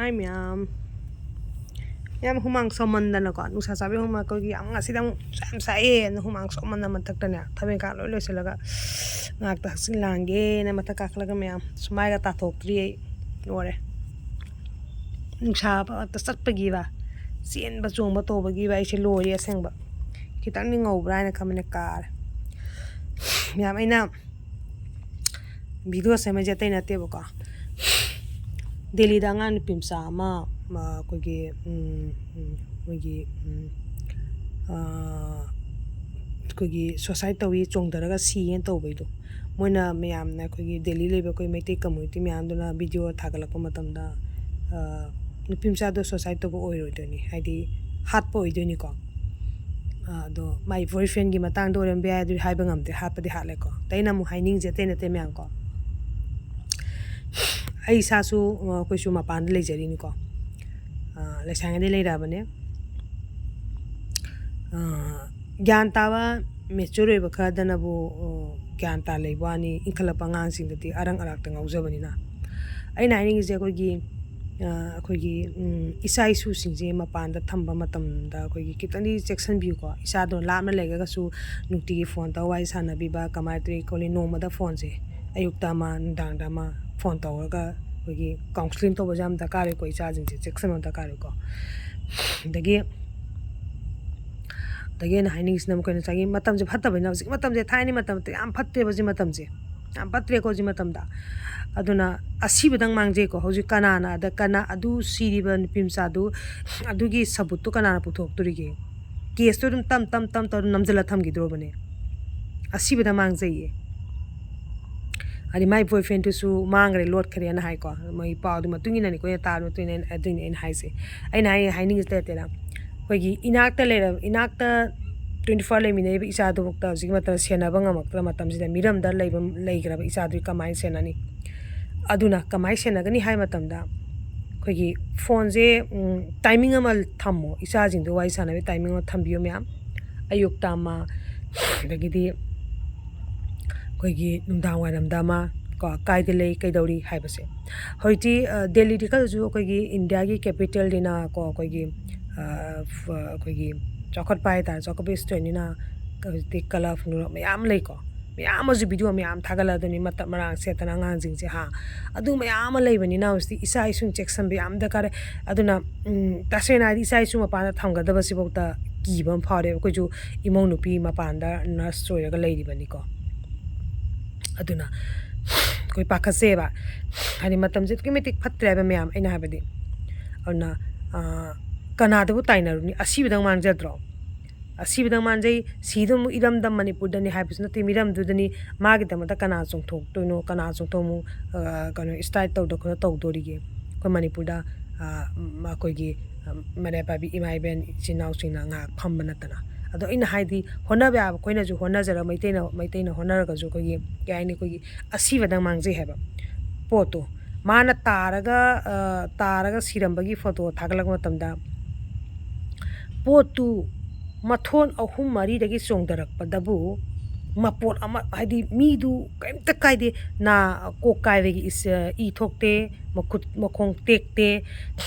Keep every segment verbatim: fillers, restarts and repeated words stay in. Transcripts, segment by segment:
ꯍꯥꯏ ꯃꯌꯥꯝ, ꯌꯥꯝ ꯍꯨꯃꯥꯡ ꯁꯧꯃꯟꯗꯅꯀꯣ, ꯅꯨꯡꯁꯥ ꯆꯥꯕꯩ ꯍꯨꯃꯥꯡ, ꯑꯩꯈꯣꯏꯒꯤ ꯌꯥꯝ, ꯉꯁꯤꯗꯤ ꯑꯃꯨꯛ ꯌꯥꯝ ꯁꯥꯏꯌꯦꯅ ꯍꯨꯃꯥꯡ ꯁꯧꯃꯟꯗ ꯃꯊꯛꯇꯅꯦ, ꯊꯕꯛ ꯏꯪꯈꯥꯡ ꯂꯣꯏ ꯂꯣꯏꯁꯤꯜꯂꯒ ꯉꯥꯏꯍꯥꯛꯇ ꯍꯛꯆꯤꯡ ꯂꯥꯡꯒꯦꯅ ꯃꯊꯛ ꯀꯥꯈꯠꯂꯒ ꯃꯌꯥꯝ, ꯁꯨꯃꯥꯏꯒ ꯇꯥꯊꯣꯛꯇ꯭ꯔꯤ ꯑꯩ꯫ ꯂꯣꯏꯔꯦ꯫ ꯅꯨꯡꯁꯥ ꯃꯔꯛꯇ ꯆꯠꯄꯒꯤꯕ, ꯆꯦꯟꯕ ꯆꯣꯡꯕ ꯇꯧꯕꯒꯤꯕ ꯑꯩꯁꯦ ꯂꯣꯏꯔꯦ ꯑꯁꯦꯡꯕ꯫ ꯈꯤꯇꯪꯗꯤ ꯉꯧꯕ꯭ꯔꯥ ꯍꯥꯏꯅ ꯈꯟꯕꯅꯦ, ꯀꯥꯔꯦ꯫ ꯃꯌꯥꯝ, ꯑꯩꯅ ꯚꯤꯗꯤꯑꯣ ꯁꯦꯝꯃꯩꯁꯦ ꯑꯇꯩ ꯅꯠꯇꯦꯕꯀꯣ꯫ ꯗꯦꯜꯂꯤꯗ ꯑꯉꯥꯡ ꯅꯨꯄꯤ ꯃꯆꯥ ꯑꯃ, ꯑꯃ ꯑꯩꯈꯣꯏꯒꯤ, ꯎꯝ, ꯎꯝ, ꯃꯣꯏꯒꯤ, ꯎꯝ, ꯑꯥ, ꯑꯩꯈꯣꯏꯒꯤ suicide ꯇꯧꯏ, ꯆꯣꯡꯊꯔꯒ ꯁꯤꯌꯦꯅ ꯇꯧꯕꯩꯗꯣ꯫ ꯃꯣꯏꯅ ꯃꯌꯥꯝꯅ, ꯑꯩꯈꯣꯏꯒꯤ ꯗꯦꯜꯂꯤ ꯂꯩꯕ ꯑꯩꯈꯣꯏ ꯃꯩꯇꯩ community ꯃꯌꯥꯝꯗꯨꯅ ꯚꯤꯗꯤꯑꯣ ꯊꯥꯒꯠꯂꯛꯄ ꯃꯇꯝꯗ, ꯑꯥ, ꯅꯨꯄꯤ ꯃꯆꯥꯗꯣ suicide ꯇꯧꯕ ꯑꯣꯏꯔꯣꯏꯗꯣꯏꯅꯤ, ꯍꯥꯏꯗꯤ ꯍꯥꯠꯄ ꯑꯣꯏꯗꯣꯏꯅꯤꯀꯣ꯫ ꯑꯥ, ꯑꯗꯣ ꯃꯥꯏ boyfriendꯒꯤ ꯃꯇꯥꯡꯗ ꯑꯣꯏꯔꯝꯕ ꯌꯥꯏ, ꯑꯗꯨꯗꯤ ꯍꯥꯏꯕ ꯉꯝꯗꯦ, ꯍꯥꯠꯄꯗꯤ ꯍꯥꯠꯂꯦꯀꯣ꯫ ꯑꯗ ꯑꯩꯅ ꯑꯃꯨꯛ ꯍꯥꯏꯅꯤꯡꯉꯤꯁꯦ ꯑꯇꯩ ꯅꯠꯇꯦ ꯃꯌꯥꯝꯀꯣ, ꯑꯩ ꯏꯁꯥꯁꯨ, ꯑ, ꯑꯩꯈꯣꯏꯁꯨ ꯃꯄꯥꯟꯗ ꯂꯩꯖꯔꯤꯅꯤꯀꯣ꯫ ꯑ, ꯂꯩꯁꯥꯡꯉꯩꯗꯩ ꯂꯩꯔꯛꯑꯕꯅꯦ꯫ ꯑ, ꯒ꯭ꯌꯥꯟ ꯇꯥꯕ, mature ꯑꯣꯏꯕ ꯈꯔꯗꯅꯕꯨ, ꯑ, ꯒ꯭ꯌꯥꯟ ꯇꯥ ꯂꯩꯕ ꯋꯥꯅꯤ, ꯏꯟꯈꯠꯂꯛꯄ ꯑꯉꯥꯡꯁꯤꯡꯗꯗꯤ ꯑꯔꯪ ꯑꯔꯥꯛꯇ ꯉꯥꯎꯖꯕꯅꯤꯅ꯫ ꯑꯩꯅ ꯍꯥꯏꯅꯤꯡꯉꯤꯁꯦ ꯑꯩꯈꯣꯏꯒꯤ, ꯑ, ꯑꯩꯈꯣꯏꯒꯤ, ꯎꯝ, ꯏꯆꯥ ꯏꯁꯨꯁꯤꯡꯁꯦ ꯃꯄꯥꯟꯗ ꯊꯝꯕ ꯃꯇꯝꯗ ꯑꯩꯈꯣꯏꯒꯤ ꯈꯤꯇꯪꯗꯤ ꯆꯦꯛꯁꯤꯟꯕꯤꯌꯨꯀꯣ꯫ ꯏꯆꯥꯗꯣ ꯂꯥꯞꯅ ꯂꯩꯔꯒꯁꯨ ꯅꯨꯡꯇꯤꯒꯤ phone ꯇꯧꯔ ꯋꯥꯔꯤ ꯁꯥꯟꯅꯕꯤꯕ, ꯀꯃꯥꯏꯅ ꯇꯧꯔꯤ ꯈꯣꯠꯂꯤ, ꯅꯣꯡꯃꯗ phoneꯁꯦ ꯑꯌꯨꯛꯇ ꯑꯃ, ꯅꯨꯡꯗꯥꯡꯗ ꯑꯃ phone ꯇꯧꯔꯒ ꯑꯩꯈꯣꯏꯒꯤ counselling ꯇꯧꯕꯁꯦ ꯌꯥꯝ ꯗꯔꯀꯥꯔ ꯑꯣꯏꯀꯣ, ꯏꯆꯥꯁꯤꯡꯁꯦ ꯆꯦꯛꯁꯤꯟꯕ ꯗꯔꯀꯥꯔ ꯑꯣꯏꯀꯣ꯫ ꯑꯗꯒꯤ, ꯑꯗꯒꯤ ꯑꯩꯅ ꯍꯥꯏꯅꯤꯡꯉꯤꯁꯤꯅ ꯑꯃꯨꯛ ꯀꯩꯅꯣ, ꯉꯁꯥꯏꯒꯤ ꯃꯇꯝꯁꯦ ꯐꯠꯇꯕꯅꯤꯅ, ꯍꯧꯖꯤꯛꯀꯤ ꯃꯇꯝꯁꯦ, ꯊꯥꯏꯅꯒꯤ ꯃꯇꯝꯗ ꯌꯥꯝ ꯐꯠꯇꯦꯕ ꯍꯧꯖꯤꯛ ꯃꯇꯝꯁꯦ, ꯌꯥꯝ ꯐꯠꯇ꯭ꯔꯦꯀꯣ ꯍꯧꯖꯤꯛ ꯃꯇꯝꯗ꯫ ꯑꯗꯨꯅ ꯑꯁꯤꯕꯗꯪ ꯃꯥꯡꯖꯩꯀꯣ꯫ ꯍꯧꯖꯤꯛ ꯀꯅꯥꯅ, ꯑꯗ ꯀꯅꯥ, ꯑꯗꯨ ꯁꯤꯔꯤꯕ ꯅꯨꯄꯤ ꯃꯆꯥꯗꯨ, ꯑꯗꯨꯒꯤ ꯁꯕꯨꯠꯇꯨ ꯀꯅꯥꯅ ꯄꯨꯊꯣꯛꯇꯣꯔꯤꯒꯦ? Caseꯇꯣ ꯑꯗꯨꯝ ꯇꯝ ꯇꯝ ꯇꯝ ꯇꯧꯔ ꯅꯝꯁꯤꯜꯂ ꯊꯝꯈꯤꯗ꯭ꯔꯣꯕꯅꯦ꯫ ꯑꯁꯤꯕꯗ ꯃꯥꯡꯖꯩꯌꯦ꯫ ꯍꯥꯏꯗꯤ ꯃꯥꯏ boyfriendꯗꯨꯁꯨ ꯃꯥꯡꯈ꯭ꯔꯦ, ꯂꯣꯠꯈ꯭ꯔꯦꯅ ꯍꯥꯏꯀꯣ꯫ ꯃꯣꯏ ꯄꯥꯎꯗꯨ ꯃꯇꯨꯡ ꯏꯟꯅꯅꯤꯀꯣ, ꯑꯩꯅ ꯇꯥꯕ ꯃꯇꯨꯡ ꯏꯟꯅ ꯑꯩꯅ, ꯑꯗꯨꯏꯅꯦ ꯑꯩꯅ ꯍꯥꯏꯁꯦ꯫ ꯑꯩꯅ ꯍꯥꯏ-, ꯍꯥꯏꯅꯤꯡꯉꯤꯁꯦ ꯇꯦꯠ ꯇꯦꯠꯅ, ꯑꯩꯈꯣꯏꯒꯤ ꯏꯅꯥꯛꯇ ꯂꯩꯔ-, ꯏꯅꯥꯛꯇ twenty four ꯂꯩꯃꯤꯟꯅꯔꯤꯕ ꯏꯆꯥꯗꯨꯐꯥꯎꯗ ꯍꯧꯖꯤꯛꯀꯤ ꯃꯇꯝꯗ ꯁꯦꯟꯅꯕ ꯉꯝꯃꯛꯇ꯭ꯔ ꯃꯇꯝꯁꯤꯗ, ꯃꯤꯔꯝꯗ ꯂꯩꯕ, ꯂꯩꯈ꯭ꯔꯕ ꯏꯆꯥꯗꯨꯗꯤ ꯀꯃꯥꯏꯅ ꯁꯦꯟꯅꯅꯤ? ꯑꯗꯨꯅ ꯀꯃꯥꯏꯅ ꯁꯦꯟꯅꯒꯅꯤ ꯍꯥꯏ ꯃꯇꯝꯗ, ꯑꯩꯈꯣꯏꯒꯤ phoneꯁꯦ, ꯎꯝ, timing ꯑꯃ ꯊꯝꯃꯣ, ꯏꯆꯥꯁꯤꯡꯗꯣ ꯋꯥꯔꯤ ꯁꯥꯟꯅꯕꯒꯤ timing ꯑꯃ ꯊꯝꯕꯤꯌꯣ ꯃꯌꯥꯝ꯫ ꯑꯌꯨꯛꯇ ꯑꯃ, ꯑꯗꯒꯤꯗꯤ ꯑꯩꯈꯣꯏꯒꯤ ꯅꯨꯡꯗꯥꯡ ꯋꯥꯏꯔꯝꯗ ꯑꯃ, ꯀꯣ, ꯀꯥꯏꯗ ꯂꯩ, ꯀꯩꯗꯧꯔꯤ ꯍꯥꯏꯕꯁꯦ꯫ ꯍꯧꯖꯤꯛꯇꯤ, ꯑ, ꯗꯦꯜꯂꯤꯗꯤ ꯈꯜꯂꯁꯨ ꯑꯩꯈꯣꯏꯒꯤ ꯏꯟꯗꯤꯌꯥꯒꯤ capitalꯅꯤꯅ ꯀꯣ, ꯑꯩꯈꯣꯏꯒꯤ, ꯑ, ꯐ-, ꯑꯩꯈꯣꯏꯒꯤ ꯆꯥꯎꯈꯠꯄ ꯍꯥꯏ ꯇꯥꯔꯦ, ꯆꯥꯎꯈꯠꯄ stateꯅꯤꯅ ꯍꯧꯖꯤꯛꯇꯤ club ꯅꯨꯡꯂꯕ ꯃꯌꯥꯝ ꯂꯩꯀꯣ, ꯃꯌꯥꯝ ꯑꯃꯁꯨ video ꯃꯌꯥꯝ ꯊꯥꯒꯠꯂꯛꯑꯗꯨꯅꯤ, ꯃꯇꯠ ꯃꯔꯥꯡ ꯁꯦꯠꯇꯅ ꯑꯉꯥꯡꯁꯤꯡꯁꯦ, ꯍꯥ, ꯑꯗꯨ ꯃꯌꯥꯝ ꯑꯃ ꯂꯩꯕꯅꯤꯅ ꯍꯧꯖꯤꯛꯇꯤ ꯏꯆꯥ ꯏꯁꯨ ꯆꯦꯛꯁꯤꯟꯕ ꯌꯥꯝ ꯗꯔꯀꯥꯔ ꯂꯩ꯫ ꯑꯗꯨꯅ, ꯎꯝ, ꯇꯁꯦꯡꯅ ꯍꯥꯏꯗꯤ ꯏꯆꯥ ꯏꯁꯨ ꯃꯄꯥꯟꯗ ꯊꯝꯒꯗꯕꯁꯤꯐꯥꯎꯗ ꯀꯤꯕ ꯑꯃ ꯐꯥꯎꯔꯦ꯫ ꯑꯩꯈꯣꯏꯁꯨ ꯏꯃꯧ ꯅꯨꯄꯤ ꯃꯄꯥꯟꯗ nurse ꯑꯣꯏꯔꯒ ꯂꯩꯔꯤꯕꯅꯤꯀꯣ꯫ ꯑꯗꯨꯅ ꯑꯩꯈꯣꯏ ꯄꯥꯈꯠꯆꯩꯕ, ꯍꯥꯏꯗꯤ ꯃꯇꯝꯁꯦ ꯑꯗꯨꯛꯀꯤ ꯃꯇꯤꯛ ꯐꯠꯇ꯭ꯔꯦ ꯍꯥꯏꯕ ꯃꯌꯥꯝ, ꯑꯩꯅ ꯍꯥꯏꯕꯗꯤ꯫ ꯑꯗꯨꯅ, ꯑ, ꯀꯅꯥꯗꯕꯨ ꯇꯥꯏꯅꯔꯨꯅꯤ? ꯑꯁꯤꯕꯗꯪ ꯃꯥꯡꯖꯗ꯭ꯔꯣ? ꯑꯁꯤꯕꯗꯪ ꯃꯥꯡꯖꯩ꯫ ꯁꯤꯗ ꯑꯃꯨꯛ ꯏꯔꯝꯗꯝ ꯃꯅꯤꯄꯨꯔꯗꯅꯤ ꯍꯥꯏꯕꯁꯨ ꯅꯠꯇꯦ, ꯃꯤꯔꯝꯗꯨꯗꯅꯤ꯫ ꯃꯥꯒꯤꯗꯃꯛꯇ ꯀꯅꯥ ꯆꯣꯡꯊꯣꯛꯇꯣꯏꯅꯣ? ꯀꯅꯥ ꯆꯣꯡꯊꯣꯛ ꯑꯃꯨꯛ, ꯑ, ꯀꯩꯅꯣ, strike ꯇꯧꯗ ꯈꯣꯠꯇ ꯇꯧꯗꯣꯔꯤꯒꯦ? ꯑꯩꯈꯣꯏ ꯃꯅꯤꯄꯨꯔꯗ, ꯑ, ꯎꯝ, ꯑꯩꯈꯣꯏꯒꯤ, ꯑ, ꯃꯔꯥꯏ ꯄꯥꯏꯕꯤ ꯏꯃꯥ ꯏꯕꯦꯟ ꯏꯆꯤꯟ ꯏꯅꯥꯎꯁꯤꯡꯅ ꯉꯥꯏꯍꯥꯛ ꯐꯝꯕ ꯅꯠꯇꯅ꯫ ꯑꯗꯣ ꯑꯩꯅ ꯍꯥꯏꯗꯤ, ꯍꯣꯠꯅꯕ ꯌꯥꯕ ꯑꯩꯈꯣꯏꯅꯁꯨ ꯍꯣꯠꯅꯖꯔ-, ꯃꯩꯇꯩꯅ, ꯃꯩꯇꯩꯅ ꯍꯣꯠꯅꯔꯒꯁꯨ ꯑꯩꯈꯣꯏꯒꯤ, ꯀꯩ ꯍꯥꯏꯅꯤ, ꯑꯩꯈꯣꯏꯒꯤ ꯑꯁꯤꯕꯗꯪ ꯃꯥꯡꯖꯩ ꯍꯥꯏꯕ ꯄꯣꯠꯇꯣ꯫ ꯃꯥꯅ ꯇꯥꯔꯒ, ꯑ, ꯇꯥꯔꯒ ꯁꯤꯔꯝꯕꯒꯤ photo ꯊꯥꯒꯠꯂꯛꯄ ꯃꯇꯝꯗ, ꯄꯣꯠꯇꯨ ꯃꯊꯣꯟ ꯑꯍꯨꯝ ꯃꯔꯤꯗꯒꯤ ꯆꯣꯡꯊꯔꯛꯄꯗꯕꯨ ꯃꯄꯣꯠ ꯑꯃ, ꯍꯥꯏꯗꯤ ꯃꯤꯗꯨ ꯀꯔꯤꯝꯇ ꯀꯥꯏꯗꯦ, ꯅꯥ, ꯀꯣꯛ ꯀꯥꯏꯕꯒꯤ ꯏꯁ-, ꯏ ꯊꯣꯛꯇꯦ, ꯃꯈꯨꯠ ꯃꯈꯣꯡ ꯇꯦꯛꯇꯦ꯫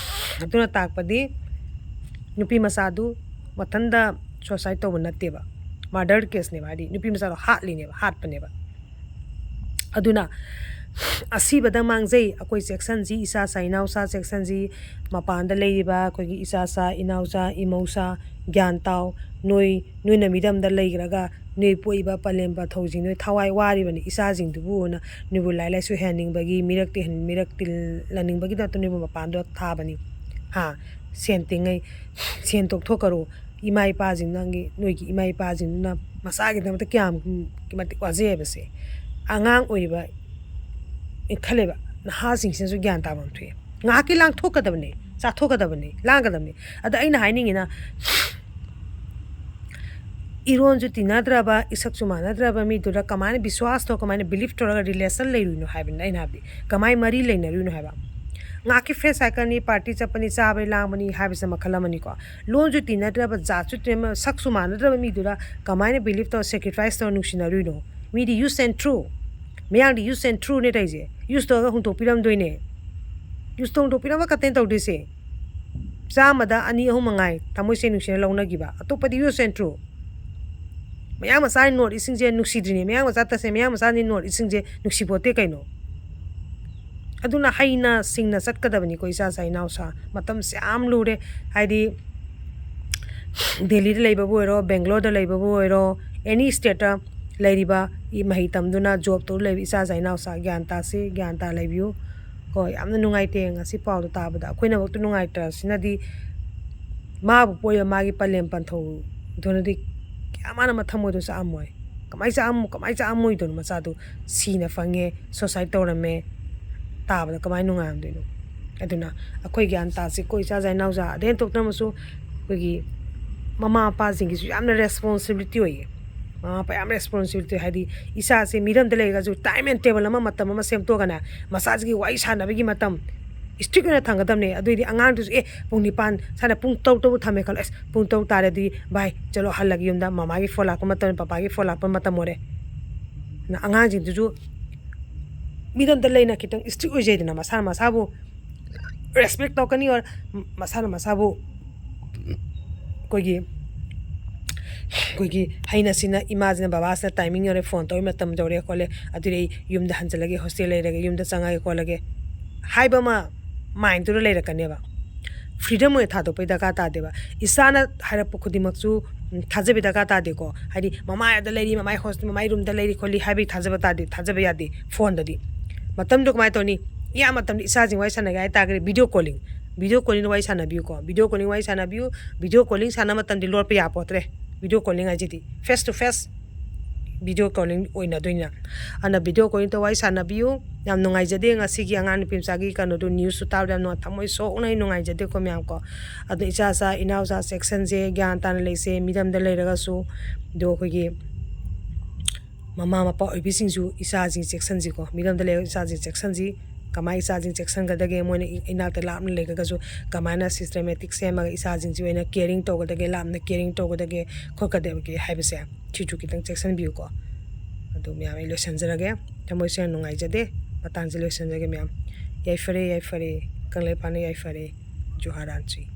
ꯑꯗꯨꯅ ꯇꯥꯛꯄꯗꯤ ꯅꯨꯄꯤ ꯃꯆꯥꯗꯨ ꯃꯊꯟꯇ suicide ꯇꯧꯕ ꯅꯠꯇꯦꯕ, murder caseꯅꯦꯕ, ꯍꯥꯏꯗꯤ ꯅꯨꯄꯤ ꯃꯆꯥꯗꯣ ꯍꯥꯠꯂꯤꯅꯦꯕ, ꯍꯥꯠꯄꯅꯦꯕ꯫ ꯑꯗꯨꯅ ꯑꯁꯤꯕꯗ ꯃꯥꯡꯖꯩ꯫ ꯑꯩꯈꯣꯏ ꯆꯦꯛꯁꯟꯁꯤ, ꯏꯆꯥꯆꯥ ꯏꯅꯥꯎꯆꯥ ꯆꯦꯛꯁꯟꯁꯤ, ꯃꯄꯥꯟꯗ ꯂꯩꯔꯤꯕ ꯑꯩꯈꯣꯏꯒꯤ ꯏꯆꯥꯆꯥ ꯏꯅꯥꯎꯆꯥ ꯏꯃꯧꯆꯥ, ꯒ꯭ꯌꯥꯟ ꯇꯥꯎ꯫ ꯅꯣꯏ, ꯅꯣꯏꯅ ꯃꯤꯔꯝꯗ ꯂꯩꯈ꯭ꯔꯒ ꯅꯣꯏ ꯄꯣꯛꯏꯕ ꯄꯂꯦꯝ ꯄꯟꯊꯧꯁꯤꯡ, ꯅꯣꯏ ꯊꯋꯥꯏ ꯋꯥꯔꯤꯕꯅꯤ ꯏꯆꯥꯁꯤꯡꯗꯨꯕꯨꯅ, ꯅꯣꯏꯕꯨ ꯂꯥꯏꯔꯤꯛ ꯂꯥꯏꯁꯨ ꯍꯩꯍꯟꯅꯤꯡꯕꯒꯤ, ꯃꯤꯔꯛ ꯇꯤꯟ-, ꯃꯤꯔꯛ ꯇꯤꯜꯍꯟꯅꯤꯡꯕꯒꯤꯗꯃꯛꯇ ꯅꯣꯏꯕꯨ ꯃꯄꯥꯟꯗ ꯊꯥꯕꯅꯤ꯫ ꯍꯥ? ꯁꯦꯟ ꯇꯤꯡꯉꯩ, ꯁꯦꯟ ꯇꯣꯛꯊꯣꯛꯈꯔꯣ꯫ ꯏꯃꯥ ꯏꯄꯥꯁꯤꯡ, ꯅꯪꯒꯤ, ꯅꯣꯏꯒꯤ ꯏꯃꯥ ꯏꯄꯥꯁꯤꯡꯗꯨꯅ ꯃꯆꯥꯒꯤꯗꯃꯛꯇ ꯀꯌꯥꯝ ꯃꯇꯤꯛ ꯋꯥꯖꯩ ꯍꯥꯏꯕꯁꯦ꯫ ꯑꯉꯥꯡ ꯑꯣꯏꯔꯤꯕ, ꯏꯟꯈꯠꯂꯛꯏꯕ ꯅꯍꯥꯁꯤꯡꯁꯤꯅꯁꯨ ꯒ꯭ꯌꯥꯟ ꯇꯥꯐꯝ ꯊꯣꯛꯑꯦ꯫ ꯉꯥꯏꯍꯥꯛꯀꯤ ꯂꯥꯡꯊꯣꯛꯀꯗꯕꯅꯦ, ꯆꯥꯊꯣꯛꯀꯗꯕꯅꯦ, ꯂꯥꯡꯒꯗꯕꯅꯦ꯫ ꯑꯗ ꯑꯩꯅ ꯍꯥꯏꯅꯤꯡꯉꯤꯅ, ꯏꯔꯣꯟꯁꯨ ꯇꯤꯟꯅꯗ꯭ꯔꯕ, ꯏꯁꯛꯁꯨ ꯃꯥꯟꯅꯗ꯭ꯔꯕ ꯃꯤꯗꯨꯗ ꯀꯃꯥꯏꯅ ꯕꯤꯁ꯭ꯋꯥꯁ ꯇꯧ, ꯀꯃꯥꯏꯅ believe ꯇꯧꯔꯒ relation ꯂꯩꯔꯨꯏꯅꯣ ꯍꯥꯏꯕꯅꯤꯗ ꯑꯩꯅ ꯍꯥꯏꯕꯗꯤ꯫ ꯀꯃꯥꯏꯅ ꯃꯔꯤ ꯂꯩꯅꯔꯨꯏꯅꯣ ꯍꯥꯏꯕ꯫ ꯉꯥꯏꯍꯥꯛꯀꯤ friend circleꯅꯤ, party ꯆꯠꯄꯅꯤ, ꯆꯥꯕꯅꯤ, ꯂꯥꯡꯕꯅꯤ ꯍꯥꯏꯕꯁꯦ ꯃꯈꯜ ꯑꯃꯅꯤꯀꯣ꯫ ꯂꯣꯟꯁꯨ ꯇꯤꯟꯅꯗ꯭ꯔꯕ, ꯖꯥꯠꯁꯨ ꯇꯤꯟꯅ-, ꯁꯛꯁꯨ ꯃꯥꯟꯅꯗ꯭ꯔꯕ ꯃꯤꯗꯨꯗ ꯀꯃꯥꯏꯅ believe ꯇꯧꯔ, sacrifice ꯇꯧꯔ ꯅꯨꯡꯁꯤꯅꯔꯨꯏꯅꯣ? ꯃꯤꯗꯤ use and throw꯫ ꯃꯌꯥꯡꯗꯤ use and throw ꯅꯦ ꯇꯧꯔꯤꯁꯦ꯫ Use ꯇꯧꯔꯒ ꯍꯨꯟꯗꯣꯛꯄꯤꯔꯝꯗꯣꯏꯅꯦ꯫ Use ꯇꯧ ꯍꯨꯟꯗꯣꯛꯄꯤꯔꯝꯕ ꯈꯛꯇꯅꯦ ꯇꯧꯗꯣꯏꯁꯦ꯫ ꯆꯥꯝꯃꯗ ꯑꯅꯤ ꯑꯍꯨꯝ ꯃꯉꯥꯏ ꯊꯃꯣꯏ ꯁꯦꯡ ꯅꯨꯡꯁꯤꯅ ꯂꯧꯅꯈꯤꯕ, ꯑꯇꯣꯞꯄꯗꯤ use and throw꯫ ꯃꯌꯥꯡ ꯃꯆꯥ North East ꯁꯤꯡꯁꯦ ꯅꯨꯡꯁꯤꯗ꯭ꯔꯤꯅꯦ꯫ ꯃꯌꯥꯡ ꯃꯆꯥ ꯇꯁꯦꯡ ꯃꯌꯥꯡ ꯃꯆꯥꯅꯤ North East ꯁꯤꯡꯁꯦ ꯅꯨꯡꯁꯤꯄꯣꯠꯇꯦ ꯀꯩꯅꯣ꯫ ꯑꯗꯨꯅ ꯍꯩꯅ ꯁꯤꯡꯅ ꯆꯠꯀꯗꯕꯅꯤꯀꯣ ꯏꯆꯥ ꯏꯆꯥ ꯏꯅꯥꯎꯁꯥ꯫ ꯃꯇꯝꯁꯦ ꯌꯥꯝ ꯂꯨꯔꯦ꯫ ꯍꯥꯏꯗꯤ ꯗꯦꯜꯂꯤꯗ ꯂꯩꯕꯕꯨ ꯑꯣꯏꯔꯣ, ꯕꯦꯡꯒ꯭ꯂꯣꯔꯗ ꯂꯩꯕꯕꯨ ꯑꯣꯏꯔꯣ, any state ꯇ ꯂꯩꯔꯤꯕ ꯃꯍꯩ ꯇꯝꯗꯨꯅ job ꯇꯧꯔ ꯂꯩꯕ ꯏꯆꯥ ꯏꯆꯥ ꯏꯅꯥꯎꯁꯥ, ꯒ꯭ꯌꯥꯟ ꯇꯥꯁꯤ, ꯒ꯭ꯌꯥꯟ ꯇꯥ ꯂꯩꯕꯤꯌꯨ꯫ ꯀꯣ, ꯌꯥꯝꯅ ꯅꯨꯡꯉꯥꯏꯇꯦ ꯉꯁꯤ ꯄꯥꯎꯗꯣ ꯇꯥꯕꯗ꯫ ꯑꯩꯈꯣꯏꯅꯐꯧꯇ ꯅꯨꯡꯉꯥꯏꯇ꯭ꯔꯁꯤꯅꯗꯤ ꯃꯥꯕꯨ ꯄꯣꯛꯏꯕ ꯃꯥꯒꯤ ꯄꯂꯦꯝ ꯄꯟꯊꯧꯗꯨꯅꯗꯤ ꯀꯌꯥ ꯃꯥꯅ ꯃꯊꯃꯣꯏꯗꯣ ꯆꯥꯛꯑꯝꯃꯣꯏ꯫ ꯀꯃꯥꯏ ꯆꯥꯛꯑꯝ-, ꯀꯃꯥꯏ ꯆꯥꯛꯑꯝꯃꯣꯏꯗꯣꯏꯅꯣ? ꯃꯆꯥꯗꯨ ꯁꯤꯅ ꯐꯪꯉꯦ, suicide ꯇꯧꯔꯝꯃꯦ, ꯇꯥꯕꯗ ꯀꯃꯥꯏ ꯅꯨꯡꯉꯥꯏꯔꯝꯗꯣꯏꯅꯣ? ꯑꯗꯨꯅ ꯑꯩꯈꯣꯏ ꯒ꯭ꯌꯥꯟ ꯇꯥꯁꯤꯀꯣ, ꯏꯆꯥ ꯏꯆꯥ ꯏꯅꯥꯎꯖꯥ꯫ ꯑꯗꯩ ꯍꯦꯟꯇꯣꯛꯇꯅ ꯑꯃꯁꯨ ꯑꯩꯈꯣꯏꯒꯤ ꯃꯃꯥ ꯃꯄꯥꯁꯤꯡꯒꯤꯁꯨ ꯌꯥꯝꯅ responsibility ꯑꯣꯏꯌꯦ꯫ ꯃꯃꯥ ꯃꯄꯥ ꯌꯥꯝ responsibility, ꯍꯥꯏꯗꯤ ꯏꯆꯥꯁꯦ ꯃꯤꯔꯝꯗ ꯂꯩꯔꯒꯁꯨ time and table ꯑꯃ, ꯃꯇꯝ ꯑꯃ ꯁꯦꯝꯗꯣꯛꯑꯒꯅꯦ, ꯃꯆꯥꯁꯤꯒꯤ ꯋꯥꯔꯤ ꯁꯥꯟꯅꯕꯒꯤ ꯃꯇꯝ strict ꯑꯣꯏꯅ ꯊꯝꯒꯗꯕꯅꯦ꯫ ꯑꯗꯨꯑꯣꯏꯗꯤ ꯑꯉꯥꯡꯗꯨꯁꯨ, ꯑꯦ, ꯄꯨꯡ ꯅꯤꯄꯥꯟ, ꯁꯥꯅ ꯄꯨꯡ ꯇꯔꯨꯛ, ꯇꯔꯨꯛ ꯊꯝꯃꯦ ꯈꯜꯂꯣ, ꯑꯁ, ꯄꯨꯡ ꯇꯔꯨꯛ ꯇꯥꯔꯗꯤ ꯚꯥꯏ ꯆꯠꯂꯣ, ꯍꯜꯂꯒꯦ ꯌꯨꯝꯗ, ꯃꯃꯥꯒꯤ phone ꯂꯥꯛꯄ ꯃꯇꯝ, ꯄꯄꯥꯒꯤ phone ꯂꯥꯛꯄ ꯃꯇꯝ ꯑꯣꯏꯔꯦ꯫ ꯑꯉꯥꯡꯁꯤꯡꯗꯨꯁꯨ ꯃꯤꯔꯝꯗ ꯂꯩꯅ ꯈꯤꯇꯪ strict ꯑꯣꯏꯖꯩꯗꯅ, ꯃꯁꯥꯅ ꯃꯁꯥꯕꯨ respect ꯇꯧꯔꯛꯀꯅꯤ, or ꯃꯁꯥꯅ ꯃꯁꯥꯕꯨ ꯑꯩꯈꯣꯏꯒꯤ, ꯑꯩꯈꯣꯏꯒꯤ ꯍꯩꯅ ꯁꯤꯡꯅ ꯏꯃꯥꯁꯤꯅ, ꯕꯕꯥꯁꯤꯅ timing ꯌꯧꯔꯦ, phone ꯇꯧꯕꯩ ꯃꯇꯝ ꯌꯧꯔꯦ ꯈꯣꯠꯂꯦ, ꯑꯗꯨꯗꯤ ꯑꯩ ꯌꯨꯝꯗ ꯍꯟꯖꯤꯜꯂꯒꯦ, hostel ꯂꯩꯔꯒꯦ, ꯌꯨꯝꯗ ꯆꯪꯉꯒꯦ ꯈꯣꯠꯂꯒꯦ ꯍꯥꯏꯕ ꯑꯃ mind ꯇꯨꯗ ꯂꯩꯔꯛꯀꯅꯦꯕ꯫ Freedom ꯑꯣꯏꯅ ꯊꯥꯗꯣꯛꯄꯩ ꯗꯔꯀꯥꯔ ꯇꯥꯗꯦꯕ꯫ ꯏꯆꯥꯅ ꯍꯥꯏꯔꯛꯄ ꯈꯨꯗꯤꯡꯃꯛꯁꯨ, ꯎꯝ, ꯊꯥꯖꯕꯩ ꯗꯔꯀꯥꯔ ꯇꯥꯗꯦꯀꯣ꯫ ꯍꯥꯏꯗꯤ ꯃꯃꯥꯏ ꯑꯗ ꯂꯩꯔꯤ, ꯃꯃꯥꯏ hostel, ꯃꯃꯥꯏ room ꯗ ꯂꯩꯔꯤ ꯈꯣꯠꯂꯤ ꯍꯥꯏꯕꯒꯤ ꯊꯥꯖꯕ ꯇꯥꯗꯦ, ꯊꯥꯖꯕ ꯌꯥꯗꯦ꯫ Phone ꯗꯗꯤ ꯃꯇꯝꯗꯣ ꯀꯃꯥꯏꯅ ꯇꯧꯅꯤ? ꯏꯌꯥꯝ ꯃꯇꯝꯗ ꯏꯆꯥꯁꯤꯡ ꯋꯥꯔꯤ ꯁꯥꯟꯅꯒꯦ ꯍꯥꯏꯇꯥꯔꯒꯗꯤ video calling, video calling ꯗ ꯋꯥꯔꯤ ꯁꯥꯟꯅꯕꯤꯌꯨꯀꯣ꯫ Video calling ꯋꯥꯔꯤ ꯁꯥꯟꯅꯕꯤꯌꯨ꯫ Video calling ꯁꯥꯟꯅꯕ ꯃꯇꯝꯗꯤ ꯂꯣꯠꯄ ꯌꯥꯄꯣꯠꯇ꯭ꯔꯦ꯫ Video calling ꯍꯥꯏꯁꯤꯗꯤ face to face video calling ꯑꯣꯏꯅꯗꯣꯏꯅꯤꯅ꯫ ꯑꯗꯨꯅ video calling ꯇ ꯋꯥꯔꯤ ꯁꯥꯟꯅꯕꯤꯌꯨ꯫ ꯌꯥꯝ ꯅꯨꯡꯉꯥꯏꯖꯗꯦ ꯉꯁꯤꯒꯤ ꯑꯉꯥꯡ ꯅꯨꯄꯤ ꯃꯆꯥꯒꯤ ꯀꯩꯅꯣꯗꯣ, news ꯇꯨ ꯇꯥꯕꯗ ꯌꯥꯝ ꯅꯨꯡꯉꯥꯏ-, ꯊꯃꯣꯏ ꯁꯣꯛꯅ ꯑꯩ ꯅꯨꯡꯉꯥꯏꯖꯗꯦꯀꯣ ꯃꯌꯥꯝ ꯀꯣ꯫ ꯑꯗꯨ ꯏꯆꯥ ꯏꯆꯥ ꯏꯅꯥꯎꯆꯥ ꯆꯦꯛꯁꯟꯁꯦ, ꯒ꯭ꯌꯥꯟ ꯇꯥꯅ ꯂꯩꯁꯦ꯫ ꯃꯤꯔꯝꯗ ꯂꯩꯔꯒꯁꯨ ꯑꯗꯣ ꯑꯩꯈꯣꯏꯒꯤ ꯃꯃꯥ ꯃꯄꯥ ꯑꯣꯏꯕꯤꯁꯤꯡꯁꯨ ꯏꯆꯥꯁꯤꯡ ꯆꯦꯛꯁꯟꯁꯤꯀꯣ꯫ ꯃꯤꯔꯝꯗ ꯂꯩꯔꯒ ꯏꯆꯥꯁꯤꯡ ꯆꯦꯛꯁꯟꯁꯤ꯫ ꯀꯃꯥꯏꯅ ꯏꯆꯥꯁꯤꯡ ꯆꯦꯛꯁꯟꯒꯗꯒꯦ? ꯃꯣꯏꯅ ꯏ-, ꯏꯅꯥꯛꯇ ꯂꯥꯞꯅ ꯂꯩꯈ꯭ꯔꯒꯁꯨ ꯀꯃꯥꯏꯅ systematic ꯁꯦꯝꯃꯒ ꯏꯆꯥꯁꯤꯡꯁꯤ ꯑꯣꯏꯅ caring ꯇꯧꯒꯗꯒꯦ, ꯂꯥꯞꯅ caring ꯇꯧꯒꯗꯒꯦ, ꯈꯣꯠꯀꯗꯒꯦ ꯍꯥꯏꯕꯁꯦ ꯁꯤꯁꯨ ꯈꯤꯇꯪ ꯆꯦꯛꯁꯟꯕꯤꯌꯨꯀꯣ꯫ ꯑꯗꯨ ꯃꯌꯥꯝ ꯑꯩ ꯂꯣꯏꯁꯤꯟꯖꯔꯒꯦ꯫ ꯊꯃꯣꯏ ꯁꯦꯡꯅ ꯅꯨꯡꯉꯥꯏꯖꯗꯦ꯫ ꯃꯇꯥꯡꯁꯦ ꯂꯣꯏꯁꯤꯟꯖꯔꯒꯦ ꯃꯌꯥꯝ꯫ ꯌꯥꯏꯐꯔꯦ, ꯌꯥꯏꯐꯔꯦ꯫ ꯀꯪꯂꯩꯄꯥꯛꯅ ꯌꯥꯏꯐꯔꯦ꯫ ꯖꯣꯍꯥꯔ ꯑꯥꯟꯁꯨꯏ꯫